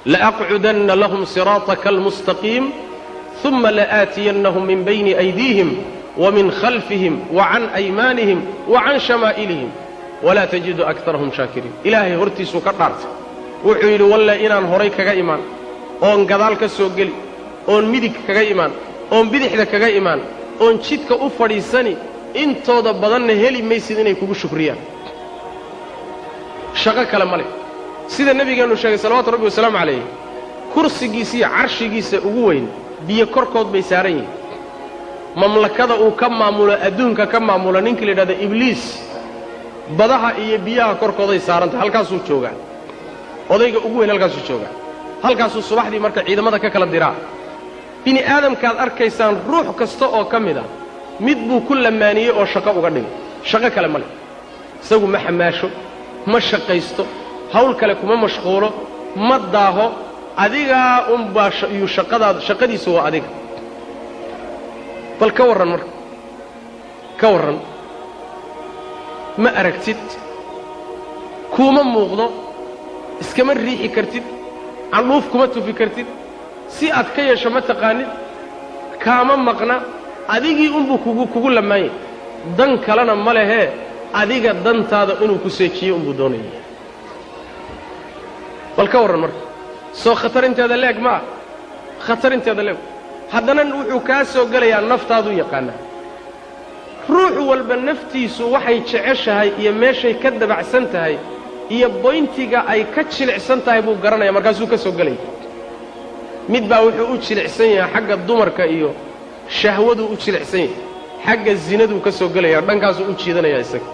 Laaqcudanna lahum siraataka almustaqiim uma la'aatiyannahum min bayni aydiihim wa min khalfihim wa can aymaanihim wa can shamaa'ilihim walaa tajidu akarahum shaakiriin. Ilaahay hortiisuu ka dhaartay, wuxuu yidhi: walle inaan horay kaga imaan, oon gadaal ka soo geli, oon midig kaga imaan, oon bidixda kaga imaan, oon jidka u fadhiisani, intooda badanna heli maysid inay kugu shukriyaan. Shaqo kale ma leh. Sida nebigeennu sheegay salawaatu rabbi wasalaamu calayh, kursigiisa iyo carshigiisa ugu weyn biyo korkood bay saaran yihiin. Mamlakada uu ka maamulo adduunka, ka maamulo ninka la yidhahdo Ibliis, badaha iyo biyaha korkooday saarantahay. Halkaasuu joogaa odayga ugu weyn, halkaasuu joogaa, halkaasuu subaxdii marka ciidamada ka kala diraa. Bini aadamkaad arkaysaan ruux kasta oo ka mid ah mid buu ku lamaaniyey oo shaqo uga dhigay. Shaqo kale ma leh isagu, ma xamaasho, ma shaqaysto, hawl kale kuma mashquulo, ma daaho. Adigaa unbaa iyuu shaqadaad, shaqadiisu waa adiga. Bal ka warran marka, ka warran, ma aragtid, kuuma muuqdo, iskama riixi kartid, candhuuf kuma tufi kartid, si aad ka yeesho ma taqaanid, kaama maqna, adigii unbuu kugu lamaanyay. Dan kalena ma lehee, adiga dantaada inuu ku seejiyo unbuu doonaya. Bal ka warran marka, soo khatar inteeda leeg ma ah? Khatar inteeda leeg. Haddana wuxuu kaa soo gelayaa naftaaduu yaqaanaa. Ruux walba naftiisu waxay jeceshahay iyo meeshay ka dabacsan tahay iyo boyntiga ay ka jilicsan tahay buu garanaya, markaasuu ka soo gelaya. Mid baa wuxuu u jilicsan yahay xagga dumarka iyo shahwaduu u jilicsan yahay, xagga zinaduu ka soo gelaya, dhankaasuu u jiidanaya isaga.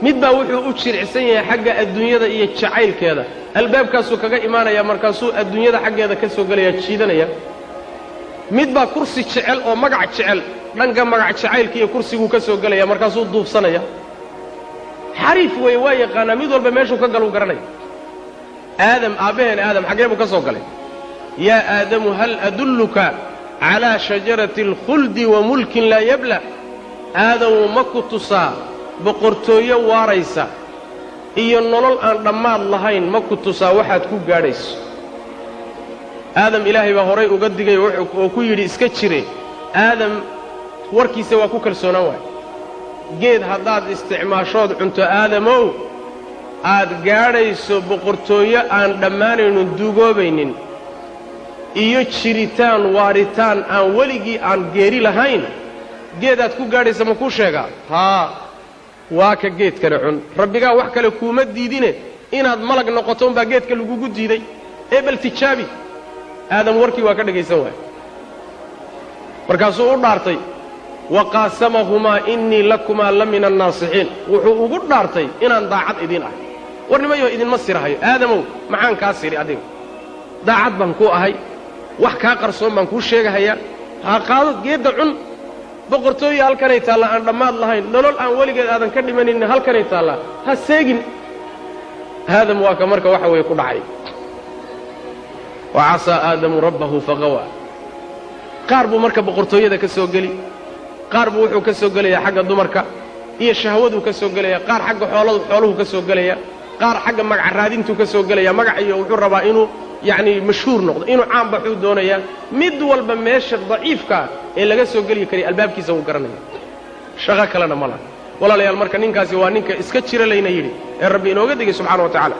Mid baa wuxuu u jilicsan yahay xagga adduunyada iyo jacaylkeeda, albaabkaasuu kaga imaanaya, markaasuu adduunyada xaggeeda ka soo gelaya, jiidanaya. Mid baa kursi jecel oo magac jecel, dhanka magac jacaylka iyo kursiguu ka soo gelaya, markaasuu duubsanaya. Xariif weeye, waa yaqaanaa mid walba meeshuu ka galuu garanaya. Aadam, aabbaheen Aadam, xaggee buu ka soo galay? Yaa Aadamu hal adulluka calaa shajarati alkhuldi wa mulkin laa yabla. Aadamu, ma ku tusaa boqortooyo waaraysa iyo nolol aan dhammaad lahayn? Ma ku tusaa waxaad ku gaadhayso? Aadam Ilaahay baa horay uga digay oo ku yidhi iska jire. Aadam warkiisa waa ku kalsoonaan waay. Geed haddaad isticmaashood cunto, Aadamow, aad gaadhayso boqortooyo aan dhammaanaynin, duugoobaynin, iyo jiritaan waaritaan aan weligii aan geeri lahayn, geedaad ku gaadhaysa ma kuu sheegaa? Haa, waa ka geedkana cun. Rabbigaa wax kale kuuma diidine, inaad malag noqoto unbaa geedka lagugu diiday, ee bal tijaabi. Aadam warkii waa ka dhegaysan waay, markaasuu u dhaartay: wa qaasamahumaa innii lakumaa la min annaasixiin. Wuxuu ugu dhaartay inaan daacad idiin ahay. War nimayo, idinma sirahayo. Aadamow, maxaan kaa siri adiga? Daacad baan kuu ahay, wax kaa qarsoon baan kuu sheegahayaa. Ha qaado geedda, cun. Boqortooya halkanay taallaa aan dhammaad lahayn, nolol aan weligeed aadan ka dhimanaynin halkanay taallaa, ha seegin. Aadam waa ka marka waxa weeye ku dhacay: wa casaa Aadamu rabbahu faqawaa. Qaar buu marka boqortooyada ka soo geli, qaar buu wuxuu ka soo gelayaa xagga dumarka iyo shahwaduu ka soo gelaya, qaar xagga xooladu xooluhu ka soo gelaya, qaar xagga magaca raadintuu ka soo gelaya, magac iyo wuxuu rabaa inuu yacni mashhuur noqdo, inuu caan baxuu doonayaa. Mid walba meesha daciifkaa ee laga soo geli karaya albaabkiisa wuu garanaya, shaqo kalena ma laha. Walaalayaal, marka ninkaasi waa ninka iska jira layna yidhi ee Rabbi inooga digay subxana wa tacala.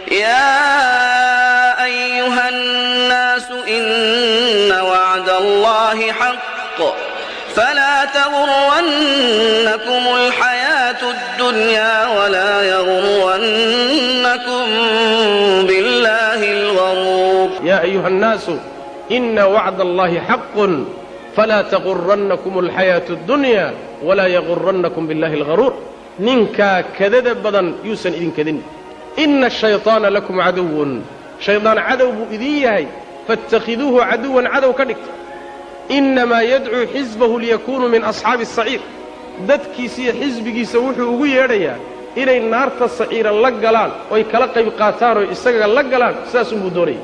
يا أيها الناس، إن وعد الله حق، فلا تغرنكم الحياة الدنيا ولا يغرنكم بالله الغرور. يا أيها الناس، إن وعد الله حق، فلا تغرنكم الحياة الدنيا ولا يغرنكم بالله الغرور. Ninkaa kadada badan yuusan idin kadin. إن الشيطان لكم عدو, shaydaan cadow buu idin yahay, فاتخذوه عدوا, cadow ka dhigta. إنما يدعو حزبه ليكونوا من أصحاب السعير. Dadkiisa iyo xisbigiisa wuxuu ugu yeedhayaa inay naarta saciira la galaan, oy kala qayb qaataan, oy isaga la galaan, sidaas unbuu doonaya.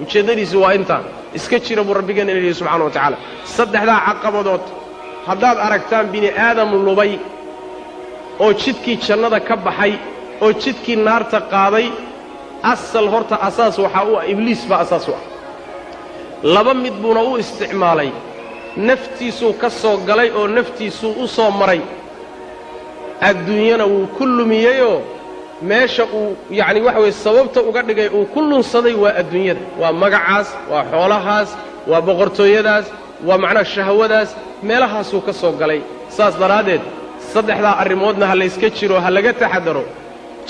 Ujeeddadiisu waa intaan. Iska jira buu Rabbigeenna ina yidhi subxana wa tacaala. Saddexdaa caqabadood haddaad aragtaan bini aadam lubay oo jidkii jannada ka baxay oo jidkii naarta qaaday, Asal horta asaas waxaa u ah ibliis baa asaas u ah. Laba mid buuna u isticmaalay, naftiisuu ka soo galay oo naftiisuu u soo maray, adduunyana wuu ku lumiyeyoo meesha uu yacni waxa weeye sababta uga dhigay uu ku lunsaday waa adduunyada, waa magacaas, waa xoolahaas, waa boqortooyadaas, waa macnaha shahwadaas, meelahaasuu ka soo galay. Saas daraaddeed saddexdaa arrimoodna ha layska jiro, ha laga taxadaro.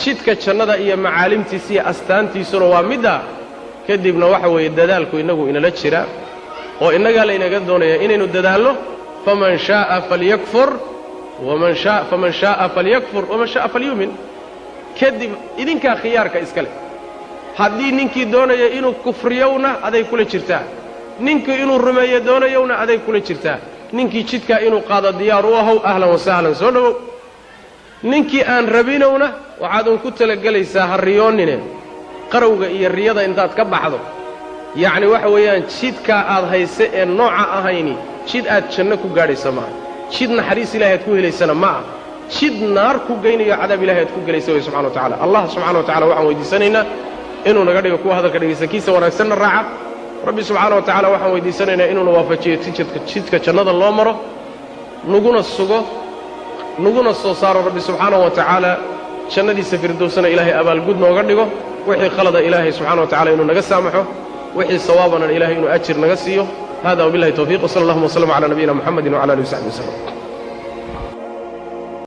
Jidka jannada iyo macaalimtiisa iyo astaantiisuna waa middaa. Kadibna waxa weeye dadaalku innagu inala jira oo innagaa laynaga doonaya inaynu dadaallo. Faman shaa'a falyakfur waman shaa faman shaa'a falyakfur waman shaa'a falyu'min. Kadib idinkaa khiyaarka iska leh. Haddii ninkii doonaya inuu kufriyowna aday kula jirtaa, ninkii inuu rumeeyo doonayowna aday kula jirtaa. Ninkii jidkaa inuu qaado diyaar u ahow, ahlan wasahlan, soo dhowow. Ninkii aan rabinowna waxaad uun ku talagelaysaa ha riyoonnine, qarowga iyo riyada intaad ka baxdo, yacni waxa weeyaan jidkaa aad hayse ee nooca ahayni jid aad janno ku gaadhaysa maaha, jid naxariis ilahay aad ku helaysana ma ah, jid naar ku geynayo cadaab ilahay aad ku gelaysa way subxana wa tacala. Allah subxana wa tacala waxaan weydiisanaynaa inuu naga dhigo kuwa hadalka dhegaysta kiisa wanaagsanna raaca. Rabbi subxaana wa tacala waxaan weydiisanaynaa inuuna waafajiyo jidka jannada loo maro, nuguna sugo, nuguna soo saaro. Rabbi subxaanahu wa tacaala jannadiisa firdowsana ilaahay abaalgud nooga dhigo. Wixii khalada ilaahay subxana wa tacala inuu naga saamaxo, wixii sawaabana ilaahay inuu ajir naga siiyo. Hada wabillahi tawfiiq, wsala allahuma waslama cala nabiyina muxamedin wcala alihi wasaxbi waslem.